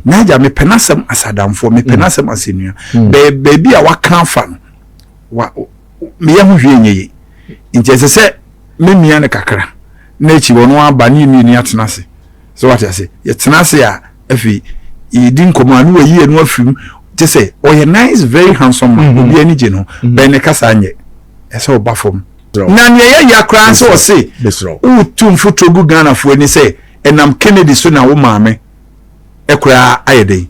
Nigel mepɛ n'asɛm as adamfoɔ, mepɛ n'asɛm as nua. Baabi a waka afa no, wa meyɛ ho hwee nyɛ yie. Nti ɛsɛ sɛ memia no kakra na akyi ɔno aba ne mmienu atena ase. So wate ase? Yɛtena ase a afei yɛdi nkɔmmɔ a ne wayi ɛno afiri mu. Kyɛ sɛ ɔyɛ nice, very handsome man. Obi ani gye no. Bɛn ne kasa nyɛ. Ɛsɛ ɔba fam. Na nea ɛyɛ ya koraa nso ɔse wotu mfoturo gu Ghanafoɔ ani sɛ ɛnam Kennedy so na wo maame koraa ayɛ dɛn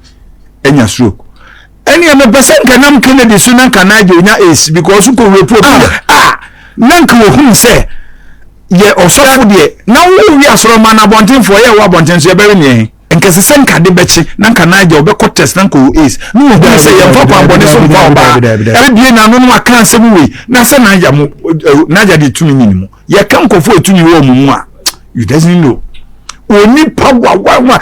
anya stroke. Ɛnea mepɛ sɛ nka nam Kennedy so na nka Nigel nya AIDS because wokɔ rape obi a na nka wɔhunu sɛ yɛ ɔsɔfo deɛ na wowi asorɔma no abɔntenfoɔ yɛ wɔ abɔnten so yɛbɛwe neɛ he. Nka ɛsɛ sɛ nka ade bɛkye na nka Nigel bɛkɔ test na nka ɔwɔ AIDS na wɔhunu sɛ yɛmfa kwan bɔne so mfa ɔbaa ɛbɛbie n'ano no aka asɛm wei na sɛ Nigel mo Nigel deɛ tumi ni ne mu yɛka nkurɔfoɔ a tumi wɔ wɔn mu a you doesn't know onipa wa wa wa.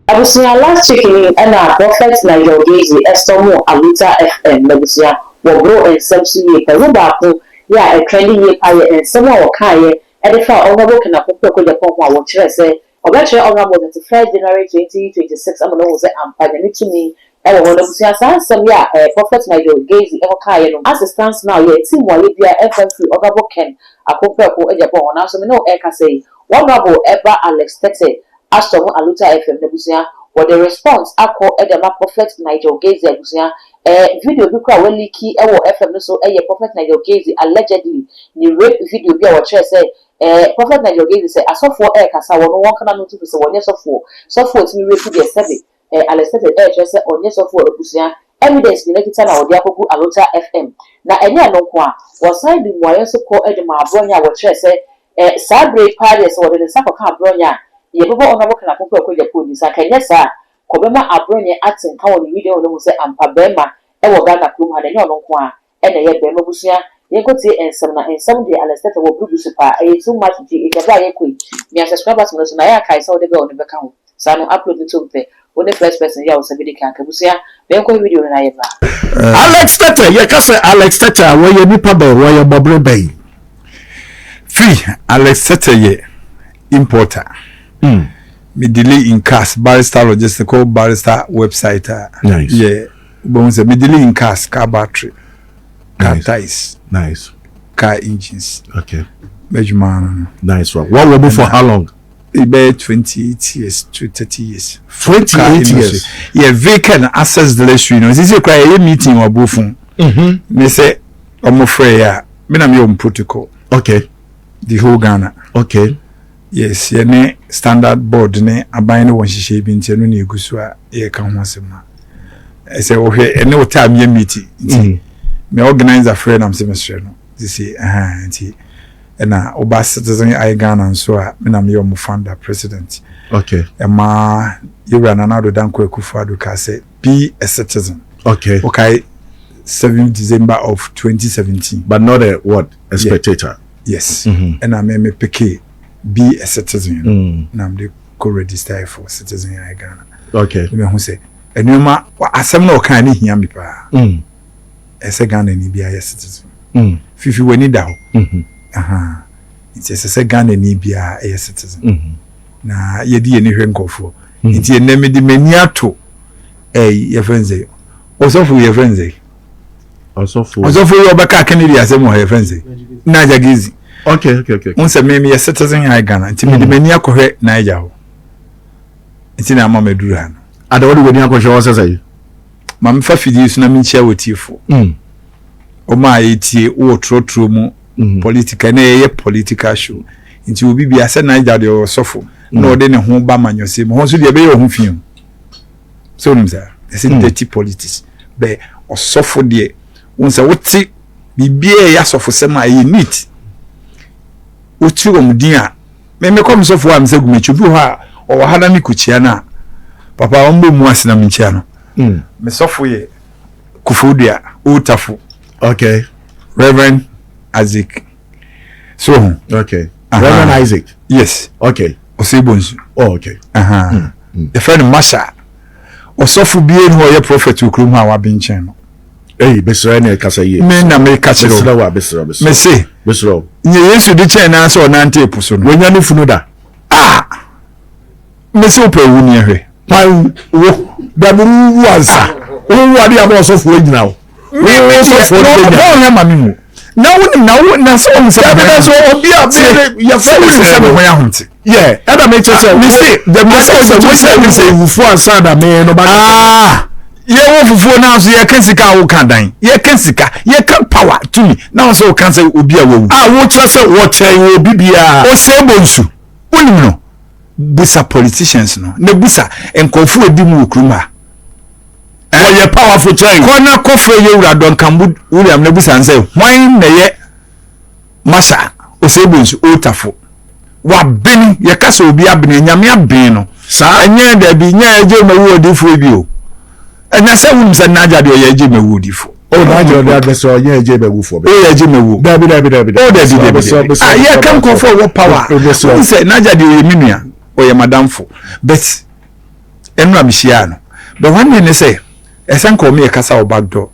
Abusua last week ni ɛna Prophet Nigel Gaisie ɛsɔmo Aluta FM n'abusua wɔ boro nsɛm so yie pa. Emu baako yɛ a ɛtrendi yie pa yɛ nsɛm a wɔkaeɛ ɛde faa Honourable Ken Akopreko Agyapong ho a wɔkyerɛɛ sɛ ɔbɛkyerɛ Honourable 31st January 2026 ama no ahu sɛ ampa Nyame tumi wɔ hɔ. N'abusua saa nsɛm yi a Prophet Nigel Gaisie ɛkɔkaeɛ no as it stands now yɛnte mmuaeɛ biara ɛmfa mfiri Honourable Ken Akopreko Agyapong hɔ nanso me ne wo ɛrekasa yi Honourable ɛba Alex Tetteh asɔ ho Aluta FM n'abusua wɔde response akɔ de ama Prophet Nigel Gaisie abusua. Eh, video bi koraa a wɔaleaki wɔ FM no so yɛ Prophet Nigel Gaisie allegedly ne rape video bi a wɔkyerɛ sɛ eh, Prophet Nigel Gaisie sɛ asɔfoɔ ɛrekasa wɔn wɔnka n'ano nto fi sɛ wɔnyɛ sɔfoɔ. Sɔfoɔ a ɔtumi rape deɛ sɛbe eh, Alex Tetteh ɛrekyerɛ sɛ ɔnyɛ sɔfoɔ abusua. Evidence nyinaa kita na wɔde akɔgu Aluta FM. Na ɛnyɛ ɛno nko a, wɔsan de mmuaeɛ nso kɔ de maa Aborɔnyɛ a wɔkyerɛ sɛ Ɛ, saa bere yi paa deɛ sɛ wɔde ne nsa kɔka aborɔnyɛ a, yɛbɛbɔ Honourable Ken Akonkoro Akua-Agyapong din. Sɛ anka ɛnyɛ saa a, kɔbɛma aborɔnyɛ ate nka wɔ ne wedeɛ mu na wahu sɛ ampa barima wɔ Ghana kurom ha na ɛnyɛ ɔno nko ara na ɛyɛ barima. Abusua, yɛnkɔtie nsɛm na nsɛm deɛ Alex Tetteh wɔ bere gu so paa. Ɛyɛ too much nti ɛtwa berɛ a yɛkɔ yi, mia subscribe button no so na yɛ a kae sɛ wode bell no bɛka ho. Saa no upload no tom pɛ, wo ne first person yi a wo nsa bɛdi kan aka. Abusua, ma yɛnkɔhwɛ video no na yɛmmra. Alex Tetteh, Yɛka sɛ Alex Tetteh a, wɔyɛ nipa bɛn? Wɔyɛ bɔbere bɛn? Firi, Alex Tetteh yɛ importer. Mm. Me delay in cars, Barrister Logistical Barrister website a. Nice. Yeah, wobɛhu sɛ me delay in cars, car battery, car nice. tires, nice. car engines. Okay. M'adwuma no no. Nice one. What wɔ for how long? Ɛbɛyɛ 28 years to 30 years. 28 years. Yeah, vehicle and access delivery no. Sisi kura yɛyɛ meeting wɔ aburofo. Mm-hmm. Ne sɛ ɔmo frɛ yɛ a, me na meyɛ ɔmo protocol. Okay. The whole Ghana. Okay. Yes, yɛne standard board ne aban ne wɔn nhyehyɛe bi nti ɛno na egu so a yɛka ho asɛm a. Ɛsɛ wɔhwɛ ɛne wo time yɛ meeting nti. Mm. Me organizer frɛ nam sɛ mesrɛ no. Sisi ɛhan nti ɛna woba Citizen Eye Ghana nso a me na meyɛ ɔmo founder president. Okay. Ɛma yɛwura Nana Addo Dankwa Akufo-Addo kaa sɛ be a citizen. Okay. Okay. 7 December of 2017. But not a what? A spectator. Yeah. Yes. Mm-hmm. And I made me pick be a citizen. Mm. Na me ko register for Citizen Eye Ghana. Okay. Me hu say nneɛma asɛm na ɔka ne hia me paa. Mm. Ɛsɛ Ghana ni bi ayɛ citizen. Mm. Fifi w'ani da hɔ. Mm-hmm. Aha. Nti ɛsɛ sɛ Ghana ni bi ayɛ citizen. Mm-hmm. Na yɛde yɛn ani hwɛ nkurɔfoɔ. Mm. Nti ɛnɛ mede m'ani ato ɛyi yɛfrɛ no sɛ ɔsɔfo yɛfrɛ no sɛ ɔsɔfo ɔsɔfo yi ɔbɛka Kennedy asɛm wɔ ha yɛfrɛ no sɛ Niger Gezi. Okay, okay, okay. N sɛ me meyɛ citizen high Ghana nti mede mm. m'ani akɔhwɛ Niger hɔ nti na ama maduru ha no. Ada wɔde w'ani akɔhwɛ hɔ sɛ sɛ. Ma mefa fidie so na menkyia wɔ tiefo. Mm. Ɔma a yɛtie wɔ trɔtrɔ mu mm. political na yɛyɛ political show nti obi bia sɛ Niger deɛ ɔyɛ ɔsɔfo na mm. ɔde ne ho ba manyɔsɛm hɔ nso deɛ ɛbɛyɛ ɔho fi o. Sɛ wonim saa ɛsɛ mm. dirty politics bɛ ɔsɔfo deɛ wɔn sɛ wote biribiara ɛyɛ asɔfosɛm a ɛyɛ neat wote wɔn din a mɛmɛ kɔ mesɔfo a mesɛ gu m'akyi obi wɔ hɔ a ɔwɔ ha na mekɔkyia no a papa wɔn bɔ mu ase na menkyia no mm. mesɔfo yɛ Koforidua Old Tafo. Okay. Reverend Isaac so ho. Okay. Reverend Isaac. Yes. Okay. Osei Bonsu. Oh, okay. Uh-huh. Mm. Yɛfrɛ no Masha. Ɔsɔfo bie no ɔyɛ prophet wɔ kurom hɔ a wabenkyɛn no. Ei, mesrɛ ne ɛkasa yie. Me na meka kyerɛ wo. Mesrɛ wo a, mesrɛ, mesrɛ. Mese. Mesrɛ wo. Nyɛ Yesu de kyɛn naa sɛ ɔnante po so no. Wanya ne funu da. Ah! Mese wopɛ owu ni ɛhwɛ. Kwan wo. Dabi wowu ansa. Ah. Wowu ade ama ɔsɔfoɔ anyina wo. Me me deɛ na ɔbɔ ɔhwɛ ma me mu. Na wonim na wo na sɛ wɔn sɛ. Dabi na sɛ obi a mi yɛ fɛ mi sɛ mi ho yɛ ahomte. Yɛ ɛna mi kyɛ sɛ. Mi se dabi sɛ sɛ wo sɛ mi sɛ ewufu ansa na mi no ba. Aa yɛ wɔ fufuo naa so yɛ ka sika a woka dan yɛ ka sika yɛ ka power tumi na wɔn sɛ woka sɛ obi a wawu. A wokyerɛ sɛ wɔkyɛn wɔ obi biara. Ɔsɛ bɔ nsu wonim no busa politicians no na busa nkurɔfoɔ edi mu wɔ kurom ha. Wɔyɛ powerful kyɛn. Kɔ na kɔfrɛ yɛ wura Duncan William na busa no sɛ hwan na ɛyɛ masa Osei Bonsu Otafo. Wabene yɛka sɛ obi abene nyame abene no. Saa. Ɛnyɛ dabi nyɛ agye ma wu odifoɔ bi o. Ɛnyɛ sɛ wonim sɛ Naja deɛ ɔyɛ agye ma wu odifoɔ. Oh, Naja ɔde abɛsɛ ɔnyɛ agye ma wufoɔ. Ɔyɛ agye ma wu. Dabi dabi dabi. Oh dabi dabi dabi. Ah yɛka nkurɔfoɔ wɔ power. Wonim sɛ Naja deɛ ɔyɛ me nua ɔyɛ madamfo but ɛno a mehyiaa no but one thing ne sɛ ɛsɛ nka ɔmo yɛ kasa wɔ back door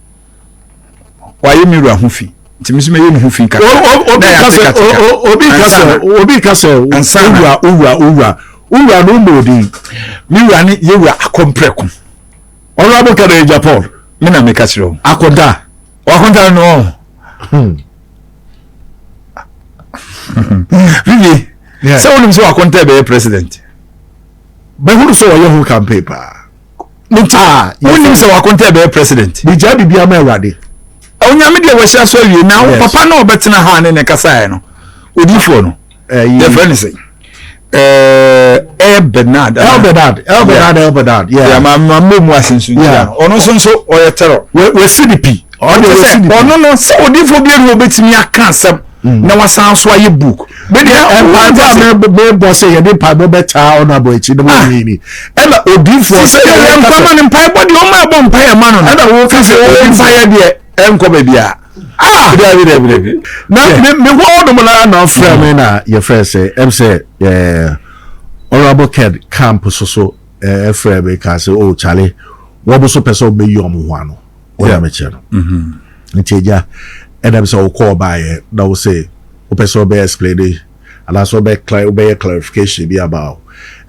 wayɛ me wura ho fi nti me nso mɛyɛ ne ho fi kakra obi ka sɛ obi ka sɛ obi ka sɛ owura owura owura owura no mbɔ odin me wura ne yɛ wura akɔmprɛko Honorable Kennedy Agyapong me na meka kyerɛ wo akonta wakonta no Vivi sɛ wonim sɛ wakonta bɛyɛ president Bɛhunu sɛ wɔyɛ ho campaign paa. Nti ah, wonim sɛ wakonta bɛyɛ president. Megyaa biribi ama Awurade. Onyame deɛ wɔahyira so awie na wo papa na ɔbɛtena ha ne ne kasaeɛ no odiifoɔ no yɛfrɛ no sɛ El Bernard. El Bernard. El Bernard. El Bernard. Yeah. Yeah, ma ma mo mu ase nso ntia no. Ɔno nso nso ɔyɛ terror. Wesi ne pi. Ɔno sɛ ɔno no sɛ odiifoɔ bi enu obetumi aka asɛm mm. na wasan so ayɛ book. Bɛdeɛ mpaebɔ a mebɔ sɛ yɛde mpaebɔ bɛtaa ɔno abɔ akyi no ah. mu ni ɛna odiifoɔ sɛ yɛ mpa ma no mpaebɔ deɛ ɔma ɛbɔ mpaeɛ ma no no ɛna wo ka sɛ mpaeɛ deɛ ɛnkɔ baabi a ah dabi dabi dabi na me me hɔ ɔnom na na ɔfrɛ me na yɛfrɛ sɛ ɛm sɛ ɛɛ honorable Ken camp so so ɛfrɛ me ka sɛ oh chale wɔn so pɛ sɛ wɔn bɛyi wɔn ho ano. Wɔn na mekyerɛ no. Mm-hmm. Nti agya, ɛnam sɛ wokɔɔ baayɛ na wo sɛ wopɛ sɛ wobɛyɛ explain anaasɛ wobɛ wobɛyɛ clarification bi about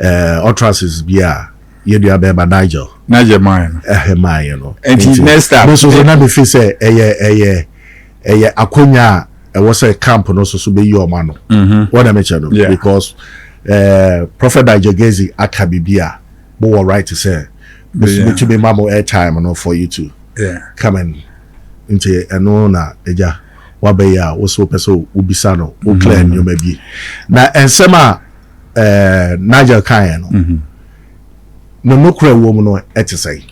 uh, utterances bi a yɛn nua bɛrima Nigel. Nigel maa no. Ɛhɛ maa yɛ no. Nti next time. Me nso so na me fi sɛ ɛyɛ ɛyɛ ɛyɛ akonya a ɛwɔ sɛ camp no nso so bɛyi ɔmo ano. Mm-hmm. Wɔn na mekyerɛ no. Because uh, Prophet Nigel Gezi aka biribi a. mo wɔ right sɛ metumi ma mo airtime no for you to come and nti ɛno na agya wabɛyɛ a wo sɛ wopɛ sɛ wobisa no wo clear mm-hmm. nneɛma bi na nsɛm a eh, Nigel kaeɛ no mm-hmm. no nokorɛ wɔ mu no ɛte sɛn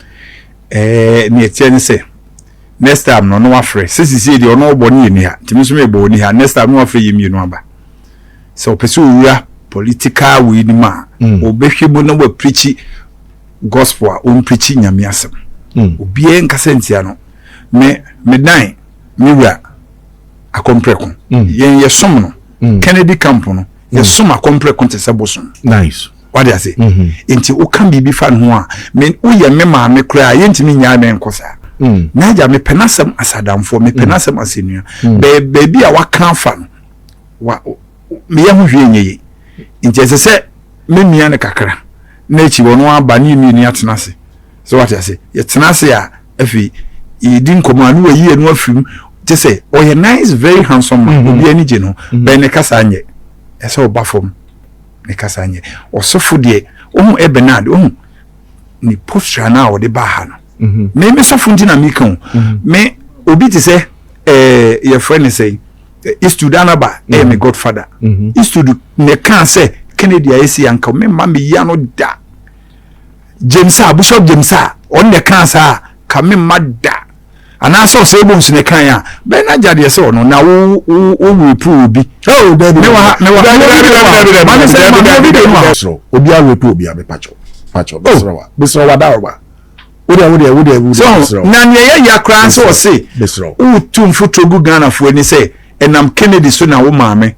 eh, neɛ ɛteɛ ne sɛ next time no na wafrɛ sɛ sisie deɛ ɔno ɔbɔ ne yɛ ni ha nti me nso mebɔ wɔ ni ha next time no wafrɛ yɛ mmienu aba sɛ ɔpɛ sɛ owura political wei no mu a mm. ɔbɛhwɛ mu na waprikyi gospel a ɔmprikyi nyame asɛm mm. obiara nkasa ntia no me medan me wura akɔmprɛko mm. yɛn yɛsom no mm. Kennedy camp no mm. yɛsom akɔmprɛko te sɛ bosom nice wade ase mm-hmm. nti woka biribi fa ne ho a me woyɛ me maame koraa yɛntumi nyaa me nkɔ saa mm. na agya mepɛ n'asɛm asadamfoɔ mepɛ mm. n'asɛm asɛnnua mm. baabi a waka afa no wa meyɛ ho hwee nyɛ ye nti ɛsɛ sɛ memia no kakra na akyi ɔno aba ne mmienu atena ase sɛ wate ase yɛtena ase a afei yɛdi nkɔmmɔ a ne wayi ɛno afiri mu kyɛ sɛ ɔyɛ nice very handsome man mm -hmm. obi ani gye no mm -hmm. bɛn ne kasa nyɛ ɛsɛ ɔba fam ne kasa nyɛ ɔsɔfo deɛ ohun Bernard ohun ne posture no a ɔde baa ha no mhm. me me sɔfo nti na meka o mhm. me obi te sɛ ɛɛ yɛfrɛ ne sɛ Eastwood Anaba ɛyɛ me mhm. godfather Eastwood na ɛkaa sɛ Kennedy a ɛsi anka me mma me yia no da James a Bishop James a ɔno na ɛkaa saa ka me mma da anaasɛ ɔsɛ ebo nso na ɛkan a bɛn na gya deɛ sɛ ɔno na wo wo wo rape obi. Oh, dabi me wa ha me wa dabi dabi dabi dabi maame sɛ maame obi de ma. Obi a rape obi a me pacho pacho besrɛ wa besrɛ wa da wa wo deɛ wo deɛ wo deɛ wo deɛ besrɛ wa. Na nea ɛyɛ ya koraa nso ɔse wotu mfuturo gu Ghanafoɔ ani sɛ ɛnam Kennedy so na wo maame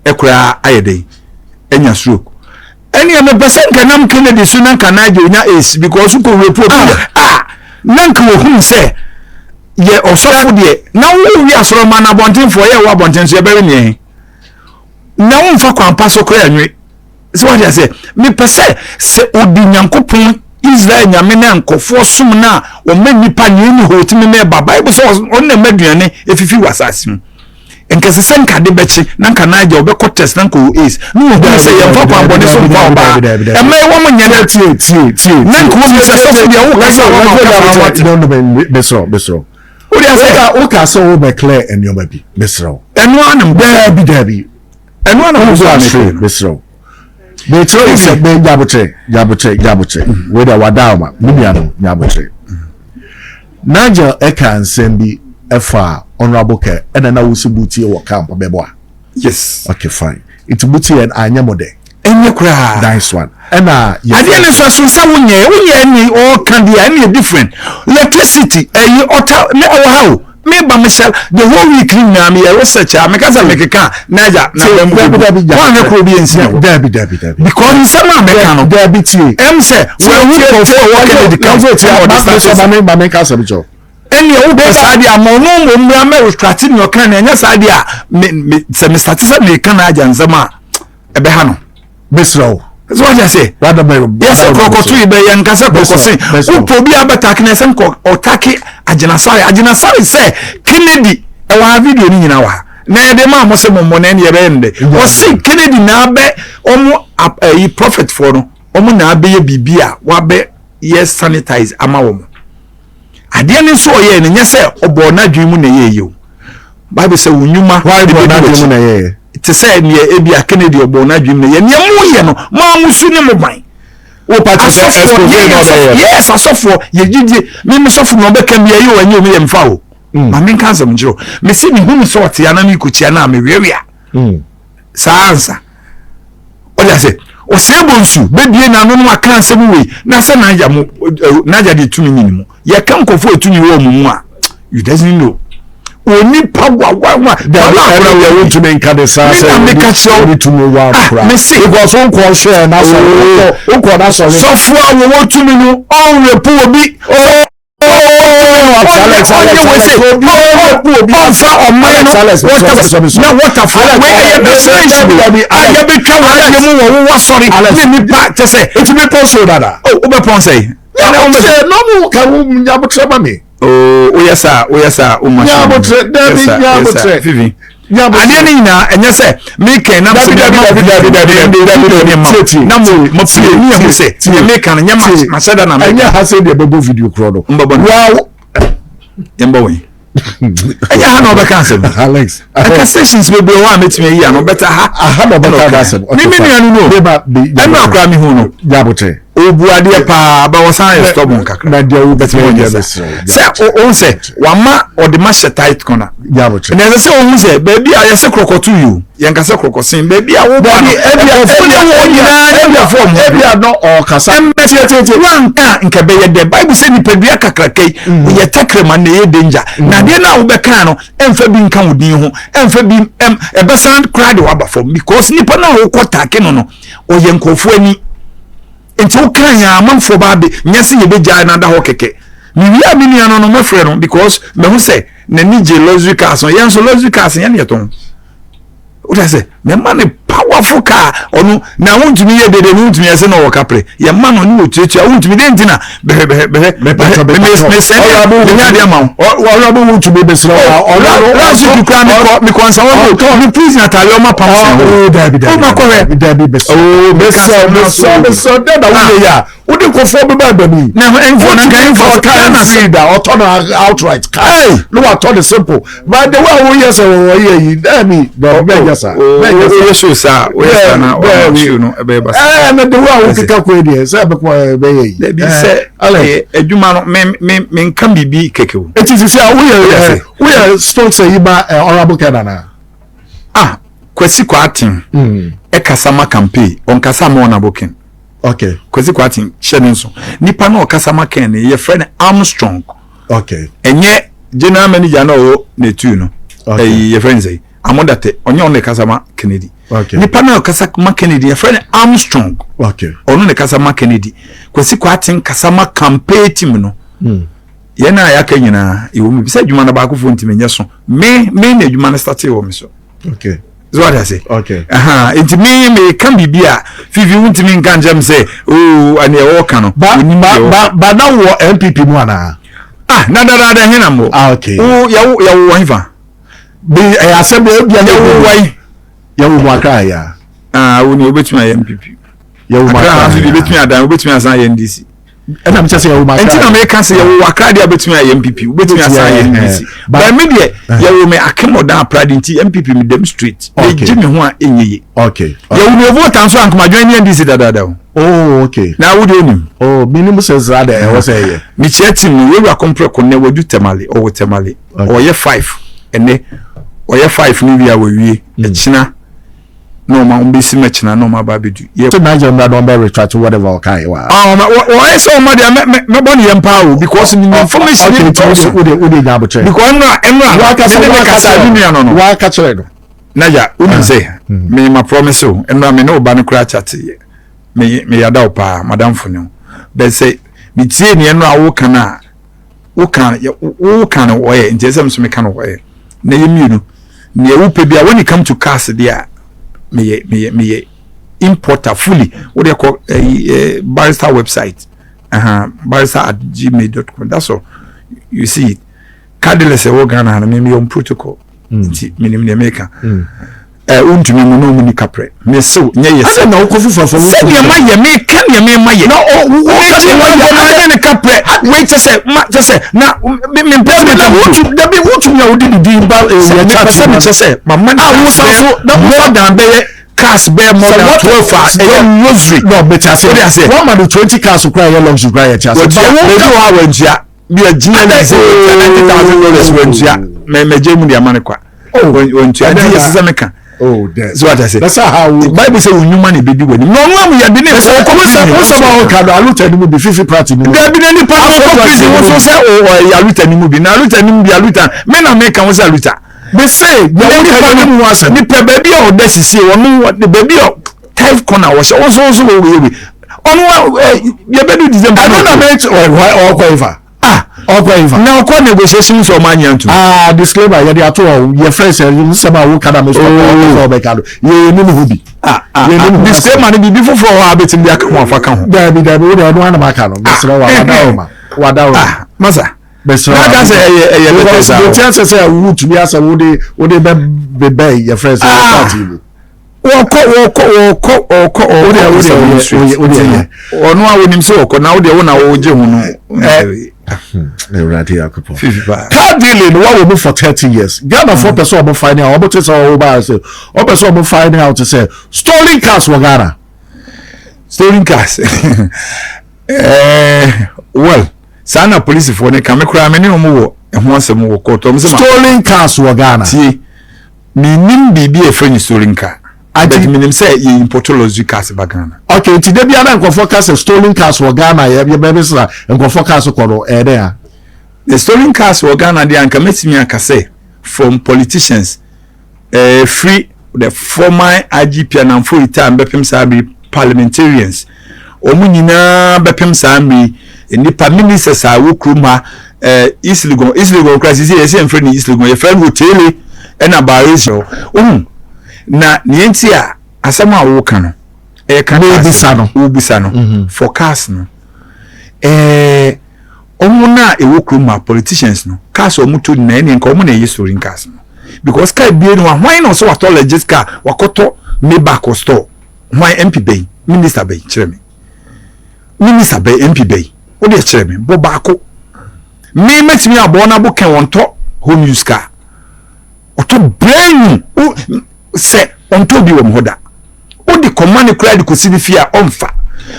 koraa ayɛ dɛn anya stroke ɛnea mepɛ sɛ nka nam Kennedy so na nka Nigel nya AIDS because wokɔ rape obi ah. ah na nka wɔhunu sɛ. Yɛ ɔsɔfo deɛ na wowi asɔrɔma na abɔntenfoɔ yɛ wɔ abɔnten so yɛbɛwe neɛ he na womfa kwan pa so koraa nwe. Sɛ wate aseɛ, mepɛ sɛ sɛ ɔdi Nyankopɔn Israel Nyame no a nkurɔfoɔ som no a ɔma nnipa nea ɛni hɔ ɔtumi ma ɛba. Bible sɛ ɔno na ɛma aduane ɛfifi wɔ asase mu. Nka ɛsɛ sɛ nka ade bɛkye na nka n'agya ɔbɛkɔ test na nka ɔwɔ AIDS na wɔhunu sɛ yɛmfa kwan bɔne so mfa ɔbaa. Ɛma ɛwɔ mo nyɛ no. Tie tie tie. Na nka wɔn sɛ sɔfo deɛ woka sɛ wɔma wo kasa wate. No no mesrɛ mesrɛ. Wode asɛ. Woka sɛ wobɛ clear nneɛma bi mesrɛ wo. Ɛno ara na Daabi daabi. Ɛno ara na mo so a mekɛ no. Mesrɛ wo. Mekyerɛ wo sɛ me nyabotrɛ nyabotrɛ nyabotrɛ. Wei deɛ wada ama me nua no nyabotrɛ. Nigel ɛka nsɛm bi ɛfa Honourable Kerr ɛna na wosi butie wɔ camp bɛbɔ a. Yes. Okay fine. Nti butie yɛ anyɛ mo dɛ. Ɛnyɛ koraa. Nice one. Ɛna yɛ. Adeɛ no nso ɛso sɛ wonyɛ wonyɛ ni ɔka deɛ ɛne yɛ different. Electricity ɛyi ɔta me ɔwɔ ha o. Me ba me hyɛ the whole week ni nyinaa me yɛ research a meka sɛ mekeka Niger na bɛn mu dabi wɔn ahwɛ kuro bi nsi hɔ. Dabi dabi dabi. Because nsɛm a meka no. Dabi tie. Ɛm sɛ wɔn ho nkurɔfoɔ a wɔwɔ Kennedy camp ɛna ɔde start sɛ. Maame maame nka asɛm kyɛw. Ɛnneɛ wopɛ saa deɛ ama ɔno mmom mmra mɛ retracte nea ɔka no ɛnyɛ saa deɛ a me me sɛ me starte sɛ meka Niger nsɛm a ɛbɛha no. Mesrɛ wo. Sɛ wate aseɛ. Yɛsɛ kɔkɔto yi bɛyɛ nka sɛ kɔkɔse wopɛ obi abɛtake na ɛsɛ nkɔ ɔtake Agyinasare. Agyinasare sɛ Kennedy ɛwɔ ha video no nyinaa wɔ ha na yɛde maa mo sɛ mo mmɔ na ɛne yɛbɛyɛ no dɛ. Ɔse Kennedy na abɛ ɔmo ɛyi prophet foɔ no ɔmo na abɛyɛ biribi a wabɛ yɛ sanitize ama wɔn. Adeɛ no nso ɔyɛɛ no nyɛ sɛ ɔbɔɔ n'adwene mu na ɛyɛɛ yie o. Bible sɛ wo nnwuma ɛbɛdi w'akyi. Te sɛ neɛ ebi a Kennedy ɔbɔɔ n'adwene mu na ɛyɛ. Neɛ moyɛ no mo ara mo su ne mo ban. Asɔfoɔ yɛn asɔfoɔ yes asɔfoɔ yɛ gyidie me me sɔfo na ɔbɛka bi ɛyɛ o ɛnyɛ o me yɛ mfa o. Mm. Ma menka asɛm nkyerɛ o. Mese mehu no sɛ ɔte ana merekɔkyia no a meweawea. Mm. Saa ansa. Ɔde ase ɔsɛe bonsu bɛbie n'ano no aka asɛm wei na sɛ n'agya mo n'agya de tumi ni ne mu yɛka nkurɔfoɔ ɛtumi wɔ ɔmo mu a you doesn't know onipa wa wa wa dabi ɛna yɛ wontumi nka de saa sɛ na meka kyerɛ wo tumi wa ah, kora mese because wonkɔ hwɛ n'asɔre oh. wonkɔ n'asɔre sɔfo a wɔwɔ tumi no ɔnrepo obi oh. ɔnyɛ wei sɛ ɔmfa ɔman no na wɔtafoɔ wei ɛyɛ destination a yɛbɛtwa wɔn adeɛ mu wɔ wowɔ sɔre ne nipa kyɛ sɛ nti mepɔn so dada wobɛpɔn sɛ na ɔmo ka wo nyabotrɛ ma me woyɛ saa woyɛ saa woma nyabotrɛ dabi nyabotrɛ fifi adeɛ no nyinaa ɛnyɛ sɛ mekɛn na sɛ na mo mo pie ne ɛho sɛ deɛ meka no nyɛ mahyɛ da na meka ɛnyɛ ha sɛ deɛ bɛbɔ video korɔ no mbɛbɔ no yɛmbɔ wei ɛnyɛ ha na ɔbɛka asɛm Alex ɛka stations bebree wɔ a mɛtumi ayi ano bɛta ha aha na ɔbɛka asɛm me me nua no no ɛno akora me hu no nyabotrɛ Obu adeɛ paa but ɔsan yɛ stubborn kakra. Na deɛ wo bɛtumi yɛ sɛ sɛ ohun sɛ wama ɔde ma hyɛ tight corner. Na ɛsɛ sɛ ohun sɛ baabi a yɛsɛ korɔkɔto yi o yɛn kasa korɔkɔsen baabi a woba no ɛkɔfo ne wɔ nyinaa ne nkurɔfo ɔmo. Ebi a no ɔkasa. Ɛmɛ wanka nka bɛyɛ dɛ Bible sɛ nipadua kakraka yi mm. yɛ tɛkrɛma na ɛyɛ danger mm. na adeɛ no a wobɛka no ɛmfa bi nka wo din ho ɛmfa bi ɛm ɛbɛsan koraa de waba fam because nipa no a wokɔ taake no no ɔyɛ nkurɔfoɔ ani nti woka yɛn amanfoɔ ba abe nyɛ sɛ yɛbɛgyae no ada hɔ kɛkɛ mewie a me nua no no mɛfrɛ no because mahu sɛ n'ani gye luxury cars no yɛn nso luxury cars yɛn yɛtɔn wota sɛ mɛma no powerful car ɔno na wontumi yɛ dede no wontumi yɛ sɛ na ɔwɔ kaprɛ yɛma no ne wɔtuatua wontumi dɛn nti na bɛhwɛ bɛhwɛ bɛhwɛ mesɛne menya adeɛ ama wo ɔrɔbo wontumi bɛsrɛ last week kura mekɔ mekɔ nsa wɔn o me prison ataare ɔma pam sɛn hɔ dabi dabi ɔma kɔhwɛ dabi bɛsrɛ bɛsrɛ bɛsrɛ bɛsrɛ dɛ na woyɛ yɛ a wode nkɔfoɔ bɛba ɛbɛ mi na ɛnfoɔ na nka ɛnfoɔ ɔka free da ɔtɔ no outright car na watɔ no simple but the way a woyɛ sɛ wɔyɛ yi dabi dabi bɛnyɛ saa bɛnyɛ saa woyɛ show saa woyɛ saa na ɔma show no ɛbɛyɛ basa ɛɛ na the way a wokeka kɔ yi deɛ sɛ ɛbɛkɔ ɛbɛyɛ yi dabi sɛ ɛyɛ adwuma no me me me nka biribi kɛkɛ o eti sisi a woyɛ woyɛ sponsor yi ma honourable Ken ana ah Kwasi Kwarteng ɛkasa ma campaign ɔnkasa ma honourable Ken okay Kwasi Kwarteng hyɛ ne nso nipa na ɔkasa ma Ken no yɛfrɛ no Armstrong okay ɛnyɛ general manager na ɔwɔ n'etu no okay ɛyi yɛfrɛ no sɛ Amodate ɔnyɛ ɔno na ɛkasa ma Kennedy okay nipa na ɔkasa ma Kennedy yɛfrɛ no Armstrong okay ɔno na ɛkasa ma Kennedy Kwasi Kwarteng kasa ma campaign team no. Mm. Yɛn a yɛaka nyinaa ɛwɔ mu bi sɛ adwuma no baakofoɔ ntumi nyɛ so. Me me na adwuma no startee wɔ me so. Okay. So what I say? Okay. Aha, nti me me ka biribi a fifi wontumi nka nkyɛm sɛ oo ɛne ɛwɔ ka no. Ba ba ba ba na wɔ NPP mu anaa? Ah, na dadaada he na mo. Ah, okay. Wo yɛwo yɛwo wɔ hefa? Bi ɛyɛ asɛm bi ebi a yɛwo wɔ yi. Yɛwo mu Accra ya. Ah, wo ni wobɛtumi ayɛ NPP. Yɛwo mu Accra Accra. nso deɛ wobɛtumi adan wobɛtumi asan ayɛ NDC. Ɛna mi kyɛ sɛ yɛwo mu Accra. Nti na meka sɛ yɛwo Accra deɛ wobɛtumi ayɛ NPP wobɛtumi asan ayɛ NDC. But me deɛ yɛwo me Akemodan Aprade nti NPP me dɛm straight. Okay. Megye me ho a ɛnyɛ ye. Okay. Yɛwo me voter nso anka madwene ne NDC dadaada o. Oh, okay. Na wo deɛ onim. Oh, minim sɛ saa deɛ ɛwɔ sɛ ɛyɛ. Mekyia team no yɛwura kɔmprɛko nnɛ wadu Tamale ɔwɔ Tamale. Ɔyɛ 5 ɛnɛ ɔyɛ 5 no wie a wawie ɛkyena na ɔma wɔn bɛsi mɛkyena na ɔma aba abɛdu. Yɛ sɛ Nigel mmra na ɔmbɛ retract whatever ɔka yɛ wa. Ah ɔma ɔyɛ sɛ ɔma deɛ mɛ mɛ mɛbɔ ne yɛm paa o because ne information okay ne nti dɔɔso. wode wode wode nya abokyerɛ. Because ɛnura ɛnura me ne ne kasa ne nua no no. Waka kyerɛ no. Naja wonim sɛ me ma promise o ɛnura me ne wo ba no koraa chat yɛ me me yada wo paa madamfo ne wo bɛ sɛ me tie ne ɛnura wo kan a wo kan wo kan no wɔyɛ nti ɛsɛ nso me ka no wɔyɛ na yɛ mmienu nea wopɛ bia when it come to cars deɛ a meyɛ meyɛ meyɛ importer fully wo deɛ kɔ ɛyi eh, barrister website uh -huh, barrister at gmail dot com that's all you see it car dealers ɛwɔ Ghana ha no me meyɛ on protocol nti menim deɛ meka ɛ wontumi mu na ɔmu ni kaprɛ mesew nyɛ yɛ sɛ na wokɔ foforɔ fɔ sɛdeɛ ma yɛ meka deɛ mema yɛ na wokye wɔyɛ na yɛ ne kaprɛ wei kyɛ sɛ ma kyɛ sɛ na mempɛ sɛ meka wotu dabi wotumi a wode ne din ba yɛ chat sɛ mekyɛ sɛ mama ne a wosan so na more than bɛyɛ cars bɛyɛ more than 12 a ɛyɛ luxury no mete ase wode ase wɔma no 20 cars koraa ɛyɛ luxury koraa yɛ kyɛ ase wɔtua baabi wɔ a wɔntua bi a gyina ne sɛ wɔtua $90,000 wɔntua mɛ mɛgye mu de ama ne kwa wɔntua nti yɛ sisɛ meka so wata sɛ bible sɛ wo nnwuma na ɛbɛdi w'anim na ɔno amu yɛde ne ɔkɔ prison wosɛm a woka no aluta no mu bi fifi prati no mu dabi na nipa no ɔkɔ prison wo so sɛ ɔyɛ aluta no mu bi na aluta no mu bi aluta me na meka wo sɛ aluta mese nipa no mu asɛm nipa baabi a ɔda sisie ɔno baabi a tight corner wɔhyɛ wɔn nso nso wɔ wei ɔno yɛbɛdu December ɛno na mɛ ɔkɔ ifa ah ɔkɔ ifa na ɔkɔ negotiation sɛ ɔmo anya ntum ah disclaimer yɛde ato hɔ yɛ fɛ sɛ nsɛm a woka na mɛ sɛ ɔkɔ ɔbɛka no yɛ yɛ nim ho bi ah ah disclaimer no biribi foforɔ hɔ a bɛtumi de aka ho afa ka ho dabi dabi wo de ɔno anam aka no mesrɛ wa wada wo ma wada wo ah masa mesrɛ wa n'aka sɛ ɛyɛ ɛyɛ lɛtɛ saa because deɛ sɛ sɛ wotumi asɛ wode wode bɛ bɛbɛn yɛ fɛ sɛ ah wɔkɔ wɔkɔ wɔkɔ wɔkɔ wɔkɔ sɛ ɔno a wonim sɛ wɔkɔ na wodeɛ wo na wogye ho no awurade yakopɔn car dealing wa wɔ mu for 30 years Ghana foɔ pɛ sɛ ɔmo find out ɔmo te sɛ ɔmo ba sɛ ɔpɛ sɛ ɔmo find out sɛ stolen cars wɔ Ghana. Stolen cars, well, saa na polisifoɔ ne ka me koraa me ne ɔmo wɔ ɛho asɛm wɔ court ɔmo sɛ ma stolen cars wɔ Ghana. Tie, menim biribi a ɛfrɛ no stolen car, but menim sɛ yɛ import luxury cars ba Ghana. Okay, nti da biara nkurɔfoɔ ka sɛ stolen cars wɔ Ghana, yɛ yɛ bɛbi sra nkurɔfoɔ cars kɔ no, ɛyɛ dɛn a? The stolen cars wɔ Ghana deɛ, anka mɛtumi aka sɛ from politicians, firi the former IGP Anamfo retire bɛpem saa bere, parliamentarians wɔn nyinaa bɛpem saa mmere, nnipa ministers a wɔ kurom ha, East Legon, East Legon kora sisi yɛsɛ yɛmfrɛ no East Legon, yɛfrɛ no Hotele ɛna Baris ohun na nea nti a asɛm a wɔka no ɛyɛ ka cars no wɔbisa no for cars no, wɔn na ɛwɔ kurom ha, politicians no cars a wɔn to nyinaa ɛne nka wɔn na ɛyɛ stolen cars no, because car bie no hwan na ɔsɛ watɔ legit car wakɔtɔ Maybach wɔ store? Hwan MP bɛyi, minister bɛyi? Kyerɛ me minister bɛyi, MP bɛyi, o deɛ kyerɛ me bɔ baako. Me mɛtumi abɔ n'abo kɛn wɔn tɔ home use car, ɔtɔ brand new sɛ ɔntɔ bi wɔ mo hɔ da, o de kɔma ne koraa de kɔsi ne fie a ɔnfa.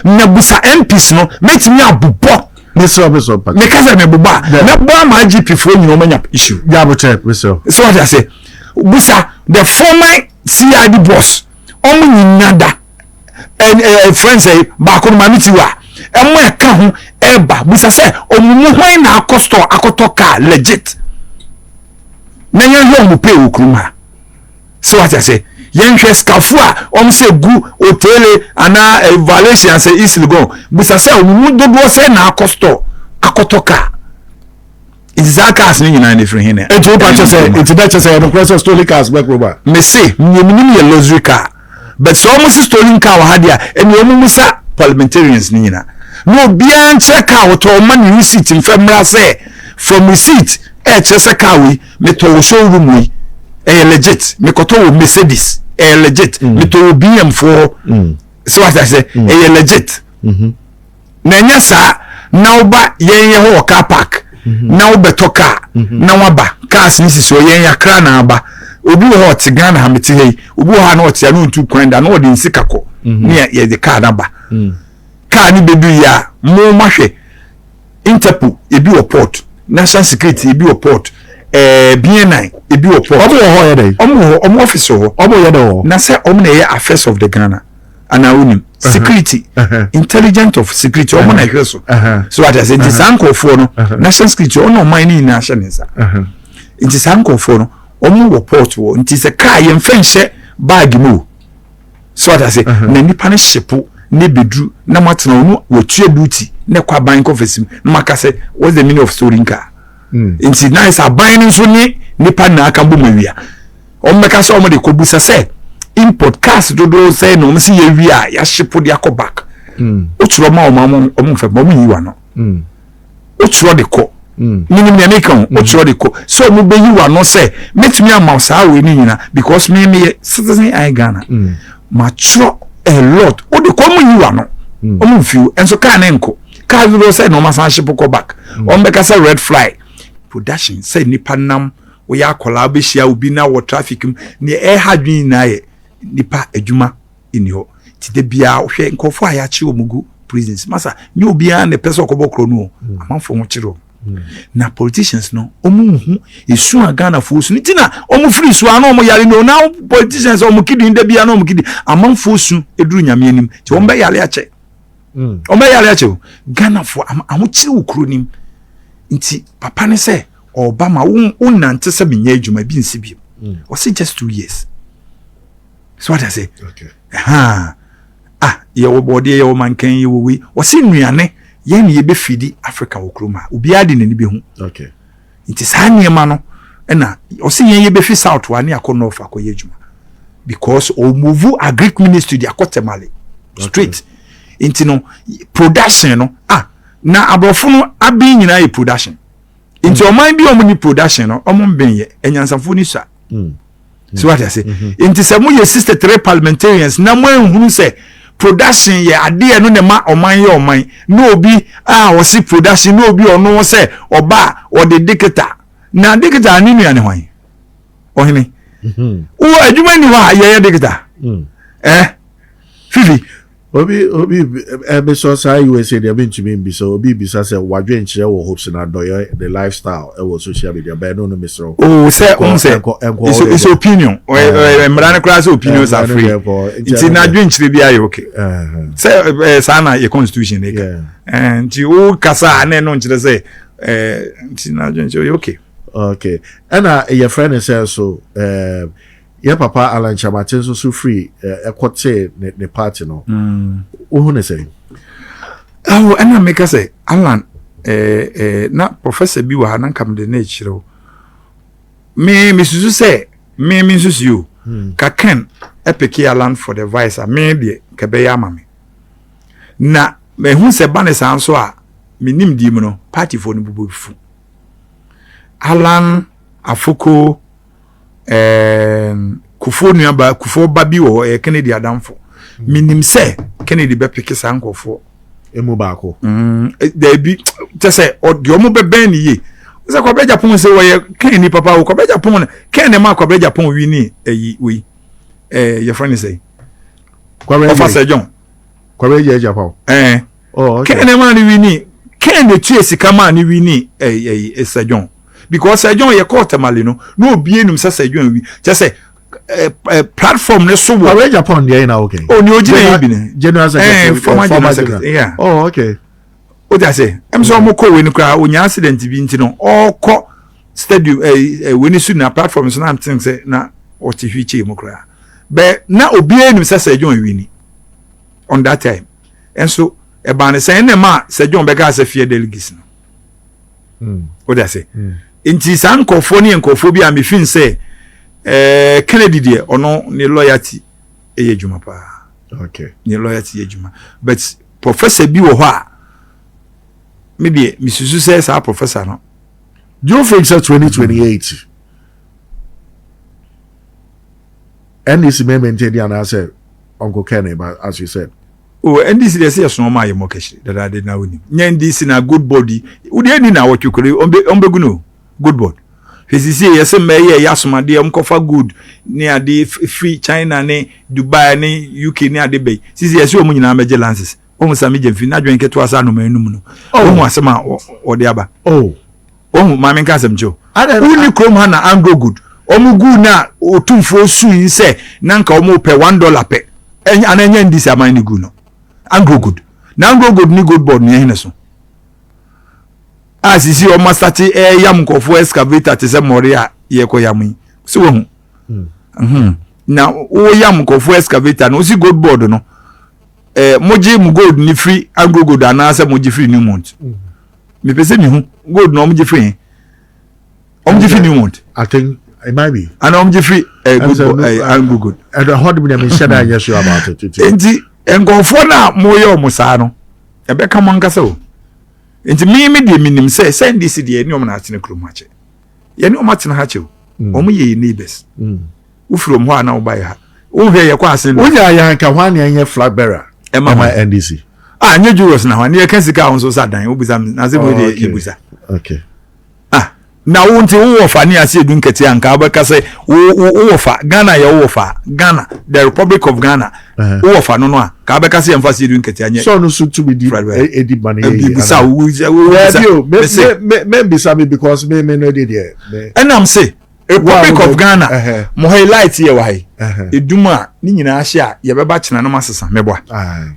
Na busa MPs no, mɛtumi abobɔ. Mesrɛ, mesrɛ pa. Meka sɛ mebobɔ a mɛbɔ ama IGP foɔ nyina ɔmanya issue. Yabokyɛ, mesrɛ. So wate ase, busa the former CID boss, ɔmo nyina da ɛ friends ɛ baako no maame ti wa ɛmo ɛka ho ɛba, busa sɛ ɔmo mu hwan na akɔ store akɔtɔ car legit na yɛnhwɛ ɔmo pay wɔ kurom ha. So wate ase, yɛnhwɛ sikafo a ɔmo sɛ gu Otele anaa Valencia sɛ East Legon, busa sɛ ɔmo mu dodoɔ sɛ na akɔ store akɔtɔ car. Nti saa cars no nyinaa no ɛfiri he na Nti wopa kyɛ sɛ nti na kyɛ sɛ ɛyɛ nokorɛ sɛ stolen cars bɛ kurom a? Mese nea menim yɛ luxury car but sɛ wɔn se stolen car wɔ ha deɛ a ɛnneɛ wɔn mmisa parliamentarians no nyinaa na obiara nkyerɛ car wɔtɔ wɔn ma ne receipt mfa mmra sɛ from receipt ɛkyerɛ sɛ car wei metɔ wɔ showroom wei ɛyɛ legit mekɔtɔ wɔ Mercedes ɛyɛ legit metɔ wɔ BM foɔ hɔ sɛ wate aseɛ ɛyɛ legit. Na ɛnyɛ saa na woba yɛn yɛ hɔ wɔ car park mhm. na wobɛtɔ car mhm. na waba cars ne sisi hɔ yɛn yakra na aba obi wɔ hɔ ɔte Ghana ha mete ha yi obi wɔ hɔ a na ɔte ha na ɔntu kwan da na ɔde nsi kakɔ mhm. ne yɛde car no aba car no bɛdu yi a mo mahwɛ Interpol ebi wɔ port national security ebi wɔ port ɛɛ eh, BNI ebi wɔ port. Ɔmo wɔ hɔ yɛ dɛ. Ɔmo wɔ hɔ ɔmo office wɔ hɔ. Ɔmo yɛ dɛ wɔ hɔ. Na sɛ ɔmo na ɛyɛ affairs of the Ghana. Anaa wonim security intelligent of security ɔmo na ɛhwɛ so so wate ase nti saa nkurɔfoɔ no national security ɔno ɔman no nyinaa hyɛ ne nsa nti saa nkurɔfoɔ no ɔmo wɔ port wɔ nti sɛ kaa yɛn fɛn hyɛ baagi mu o so wate ase na nipa no hyepo ne beduru na mo atena ɔno wɔtua duty na ɛkɔ aban kɔfɛsi mu na mo aka sɛ what's the meaning of storing car nti na sɛ aban no nso ne nipa na aka bɔ mu awia. Wɔn bɛka sɛ wɔn de kɔ bisa sɛ import cars dodoɔ sɛ na wɔn si yɛ wie a yɛahyepo de akɔ back. Mm. Wotwerɛ ma wɔn wɔn wɔn mfɛ wɔn yi wa no. Mm. Wotwerɛ de kɔ. Mm. Minim nea meka ho. Wotwerɛ de kɔ sɛ wɔn bɛyi wa no sɛ mɛtumi ama saa wei ne nyina because me meyɛ citizen I Ghana. Mm. Matwerɛ a lot. Wode kɔ wɔn yi wa no. Wɔn mfiw nso kaa ne nkɔ. Car dodoɔ sɛ na wɔn asan ahyepo kɔ back. Wɔn bɛka sɛ red fly production sɛ nipa nam Woyɛ akwadaa wobɛhyia obi na wɔ traffic mu nea ɛha adwene nyinaa yɛ nipa adwuma nni hɔ nti da biara wohwɛ nkurɔfoɔ a yɛakye wɔn gu prisons masa nyɛ obiara na ɛpɛ sɛ ɔkɔbɔ korɔ no o mm. amanfoɔ ho kyerɛ wɔn mm. na politicians no wɔn nhu esu a Ghanafoɔ su nti na wɔn firi su a na wɔn yare no na politicians wɔn kidini da biara na wɔn kidini amanfoɔ su eduru nyame anim nti wɔn bɛ yare akyɛ. Mm. Wɔn bɛ yare akyɛ o Ghanafoɔ ahokyere wɔ kuro nim nti papa ne sɛ. Ɔba ma wo wo nante sɛ menyɛ adwuma bi nsi bio. Mm. Ɔsi just 2 years. So what I say? Okay. Ha. Ah, yɛwɔ bɔɔdeɛ, yɛwɔ mankan, yɛwɔ wei. Ɔsi nnuane yɛn na yɛbɛfidi Africa wɔ kurom ha. Obiara de n'ani bɛhu. Okay. Nti saa nneɛma no ɛna ɔsi yɛn yɛbɛfi south wa ne akɔ north akɔyɛ adwuma because ɔmove agric ministry de akɔ Tamale straight. Okay. Nti no production no ah na aborɔfo no abɛn nyinaa yɛ production. Nti ɔman bi a wɔn ni production no wɔn mbɛn yɛ anyansafo ni sa. Mm. So what I say? Mm-hmm. Nti sɛ mo yɛ 63 parliamentarians na mo ehunu sɛ production yɛ adeɛ no na ɛma ɔman yɛ ɔman na obi a ɔsi production na obi ɔno sɛ ɔba a ɔde dikita na dikita ne nua ne hwan ɔhene mm-hmm. wɔ adwuma ni hɔ a yɛyɛ dikita mm. eh fifi. Obi obi ɛbisɔ saa USA deɛ mentumi mbisa obi bisa sɛ wadwenkyerɛ wɔ Hopes na Adɔyɛ the lifestyle ɛwɔ social media bɛn no no mesrɛ wo. Oh sɛ n sɛ it's, it's opinion mmara no koraa sɛ opinions are free nti n'adwenkyerɛ bi ayɛ okay sɛ saa na yɛ constitution ne ka nti wo kasa a na ɛno nkyerɛ sɛ nti n'adwenkyerɛ yɛ okay. Okay ɛna yɛfrɛ ne sɛ so Yɛ papa Alan Kyerematen nso so firi ɛkɔ tee ne ne party no. Mm. Wohu ne sɛn? Awo ɛna meka sɛ Alan ɛɛ ɛɛ na professor bi wɔ ha na nka mede ne kyerɛ wo. Me mesusu sɛ me me nsusu o. Mm. Ka Ken ɛpeke Alan for the vice a me deɛ ka ɛbɛyɛ ama me. Na mehu sɛ ba ne saa nso a me nimdeɛ mu no partyfoɔ no bobɔ fu. Alan Afoko Ɛɛm, Kufuor nuabaa, Kufuor ba bi wɔ hɔ, ɛyɛ Kennedy adamfo. Menim sɛ Kennedy bɛpeke saa nkurɔfoɔ. Emu baako. Mm, eh, daabi, kyɛ sɛ deɛ ɔmo bɛbɛn ne yie. Sɛ Kwabena Agyapong sɛ wɔyɛ Ken ni papa o, Kwabena Agyapong no, Ken na ɛma Kwabena Agyapong wi ne ɛyi wei. Ɛɛ, yɛfrɛ ne sɛ. Kwabena Ɔfa Sir John. Kwabena Agyapong. Ɛɛ. Oh, okay. Ken na ɛma ne wi ne, Ken na etua sika maa ne wi ne ɛyi ɛyi Sir John. Because Sir John yɛ kɔɔ Tamale no na obi enim sɛ Sir John wi kyɛ sɛ ɛ ɛ platform ne so wɔ. Ɔwɛ Japan deɛ na okay. Oh ni ogyina yi bi ne. General secretary. Eh, former general secretary. Yeah. Oh okay. O ti ase ɛm sɛ ɔmo kɔ wei no koraa onya accident bi nti no ɔkɔ stadium ɛ ɛ wei ne so na platform so na n think sɛ na ɔte wheelchair mu koraa bɛ na obi enim sɛ Sir John wi ni on that time ɛnso ɛbaa ne sɛ ɛna ɛma Sir John bɛka sɛ fear delegates no. Wode ase? Nti saa nkurɔfoɔ no yɛ nkurɔfoɔ bi a mefin sɛ eh, Kennedy deɛ ɔno ne loyalty ɛyɛ adwuma paa. Okay. Ne loyalty yɛ adwuma. But professor bi wɔ hɔ a me deɛ mesusu sɛ saa professor no. Do you think sɛ 2028 NDC may maintain the anaasɛ Uncle Kenny but as you said. O oh, NDC deɛ sɛ yɛsoma ɔma ayɛ mɔ kɛhyire dadaade na wonim nyɛ NDC na good board yi wodeɛ ni na wɔtwe kore ɔmbɛgu no good board hwɛ sisi yɛ sɛ mmɛyɛ ɛyɛ asomadeɛ ɔmkɔfa good ne ade firi China ne Dubai ne UK ne ade bɛyi sisi yɛ sɛ ɔmo nyinaa mɛgye lances wɔn sami gyamfi n'adwene ketewa sɛ anoma enum no wɔn oh. asɛm a wɔde aba oh. Wohu, ma menka asɛm nkyerɛ wo. Wonni kurom ha na Anglo Good, wɔn guu no a Otumfoɔ sui sɛ na nka wɔn pɛ $1 pɛ, ɛnyɛ, anaa ɛnyɛ NDC aman ne guu no. Anglo Good. Na Anglo Good ne Gold Board no yɛ hene so. A sisi wɔn asate ɛyam nkurɔfoɔ excavator te sɛ mmɔre a yɛkɔ yam yi. So wahu. Mm. Mm-hmm. Na woyam nkurɔfoɔ excavator no, wosi Gold Board no, eh, mogye mo gold ne firi Anglo Gold anaasɛ mogye firi Newmont. Mm. Mepɛ sɛ mehu gold na wɔn gye firi he? Wɔn gye firi Newmont. I think it might be. Ana wɔn gye firi eh, good eh, Anglo gold. Ɛdɔ hɔ de mi na mi nhyɛ da nyɛ sure about it. Nti nkurɔfoɔ no a moyɛ wɔn saa no ɛbɛka mo ankasa o. Nti mi mi deɛ mi nim sɛ sɛ NDC deɛ ɛne wɔn na atena kurom akyɛ. Yɛne wɔn atena ha kyɛ o. Wɔn yɛ yɛ neighbors. Wofiri wɔn hɔ a na wɔba yɛ ha. Wohwɛ yɛkɔ ase no. Wonya yɛ anka hwan na ɛnyɛ flag bearer. Ɛma ɛma NDC. Ah, nye Julius na hwan ne yɛka sika a wo nso sa dan wobisa me na sɛ mo de yɛbusa. Okay. Ah, na wo nti wowɔ fa ne ase edu nkɛte anka wobɛka sɛ wo wowɔ fa Ghana yɛ wowɔ fa Ghana the Republic of Ghana wowɔ fa no no a ka wobɛka sɛ yɛmfa se edu nkɛte anyɛ. Sɛ ɔno so tumi di edi ma ne yɛ yie. Bisa wo wo bisa. Me me bisa me because me me no de deɛ. Ɛnam se Republic of Ghana mo ha yi light yɛ wɔ ha yi edum a ne nyinaa hyɛ a yɛbɛba kyena no ma sesa mɛboa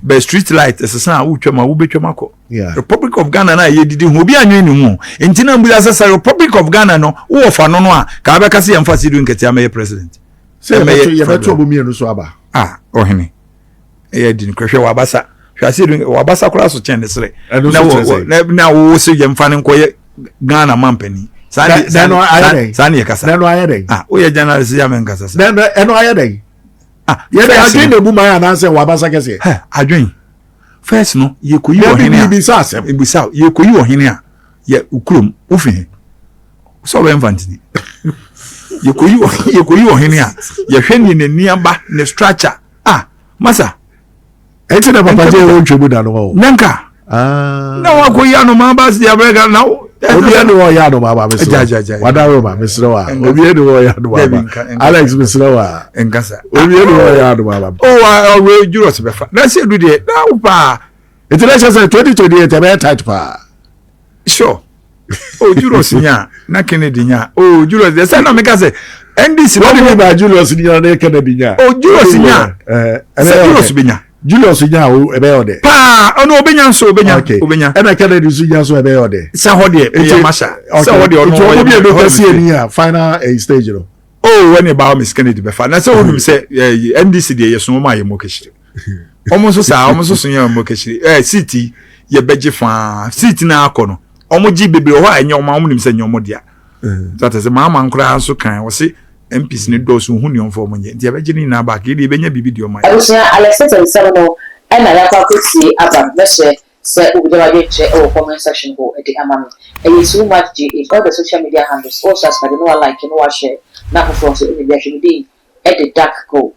bɛ street light ɛsesa a wotwam a wobɛtwam akɔ Republic of Ghana no a yɛdidi ho obi anwene ne ho nti na mbusa sɛ sɛ Republic of Ghana no wowɔ fa no no a ka wobɛka sɛ yɛmfa Sidu Nketia mɛyɛ president sɛ yɛbɛto ɔmo mmienu so aba ah ɔhene ɛyɛ di nokorɛ hwɛ wabasa hwɛ ase du wabasa koraa so kyɛn ne serɛ na wɔ na na wo se yɛn fa ne nkɔyɛ Ghana mampanin saa ne saa ne yɛ kasa ɛno ayɛ dɛn ah woyɛ journalist yɛ amɛ nkasa sa ɛno ayɛ dɛn ah yɛ dɛ adwen na ebu man anaasɛ wabasa kɛseɛ hɛ adwen first no yɛkɔyi ɔhene a bisa asɛm bisa yɛkɔyi ɔhene a yɛ kurom wofi he sɛ ɔbɛyɛ mfantini yɛkɔyi yɛkɔyi ɔhene a yɛhwɛ ne n'ani aba ne structure Ah, masa. Eti na papa gye wo ntwe mu da no hɔ. Nanka. Ah. Na wa ko ya no ma ba si abrɛ na. Obi eni wo ya no ma ba mesrɛ. Wada Roma mesrɛ wa. Obi eni wo ya no ma ba. Alex mesrɛ wa. Nkasa. Obi eni wo ya no ma ba. Oh, wa we Julius bɛfa. Na se du de na wo pa. Eti na kyerɛ sɛ 2028 ɛbɛyɛ tight paa. Sure. Oh, Julius nya na Kennedy nya. Oh, Julius deɛ sɛ na meka sɛ NDC. Wọ́n ní bá Julius nya na Kennedy nya. Oh, Julius nya. Eh, sɛ Julius bɛ nya. Julius nya o ɛbɛyɛ ɔdɛ. Paa ɔno ɔbɛnya nso ɔbɛnya ɔbɛnya. Ɛna Kennedy nso nya nso ɛbɛyɛ ɔdɛ. Sɛ hɔ deɛ ɛyɛ masa. Sɛ hɔ deɛ ɔno ɔyɛ ɔmo mmienu kɛse ni a final eh, stage no. Oh, ɛne baa Miss Kennedy bɛfa na sɛ wonim sɛ NDC deɛ yɛso wɔn a yɛ mɔ kɛhyire. wɔn nso saa wɔn nso so yɛn wɔn kakyiri ɛɛ seat yi yɛbɛgye faa seat na akɔ no wɔn gye bebree wɔ hɔ a ɛnyɛ wɔn a wɔn nim sɛ ɛnyɛ wɔn dea sɛ sɛ maama nkoraa nso kan wɔsi MPs ne dɔɔso ohun nea wɔn fɔ wɔn nyɛ nti yɛbɛgye ne nyinaa baako yɛ de yɛbɛnya biribi deɛ wɔn ayɛ. Abusua Alexis nsɛm no na yɛakɔ akɔtie aba no, mɛsrɛ sɛ wobɛgya w'adwenkyerɛ wɔ comment section hɔ de ama me. Ɛyɛ too much GH, all the social media handles, wo subscribe na wa like na wa share na afoforɔ nso anya bi ahwɛ. Me din de Dark Gold.